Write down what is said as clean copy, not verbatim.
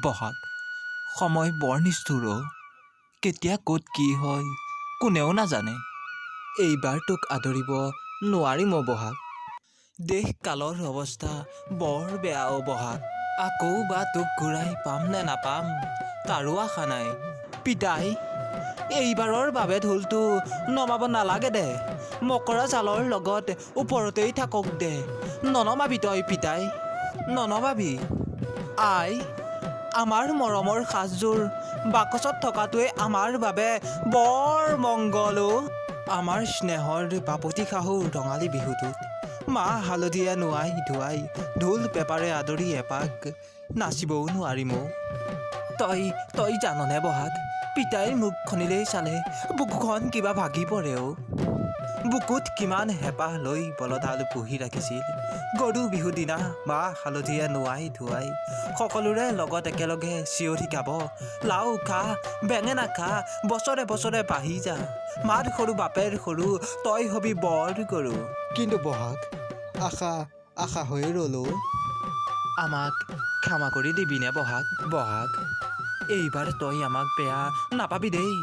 বহাগ, সময় বৰ নিষ্ঠুৰ অ'। কেতিয়া ক'ত কি হয় কোনেও নাজানে। এইবাৰ তোক আদৰিব নোৱাৰিম অ' বহাগ। দেশ কালৰ অৱস্থা বৰ বেয়া অ' বহাগ। আকৌ বা তোক ঘূৰাই পাম নে নাপাম তাৰো আশা নাই। পিতাই, এইবাৰৰ বাবে ঢোলটো নমাব নালাগে দে। মকৰা জালৰ লগত ওপৰতেই থাকক দে। ননমাবি তই পিতাই, ননমাবি। আই, আমাৰ মৰমৰ সাজযোৰ বাকচত থকাটোৱে আমাৰ বাবে বৰ মংগল অ'। আমাৰ স্নেহৰ বাপতি সাহোন ৰঙালী বিহুটোত মাহ হালধিয়ে নোৱাই ধুৱাই ঢোল পেঁপাৰে আদৰি এপাক নাচিবও নোৱাৰিম অ'। তই জাননে বহাগ, পিতাইৰ মুখখনিলেই চালে বুকুখন কিবা ভাগি পৰে অ'। বুকুত কিমান হেঁপাহ লৈ বলধাল পুহি ৰাখিছিল। গৰু বিহু দিনা মাহ হালধিয়ে নোৱাই ধুৱাই সকলোৰে লগত একেলগে চিঞৰি গাব, লাও খা বেঙেনা খা বছৰে বছৰে বাঢ়ি যা, মাৰ সৰু বাপেৰ সৰু তই হবি বৰ গৰু। কিন্তু বহাগ, আশা আশা হৈয়ে ৰ'ল অ'। আমাক ক্ষমা কৰি দিবিনে বহাগ? বহাগ, এইবাৰ তই আমাক বেয়া নাপাবি দেই।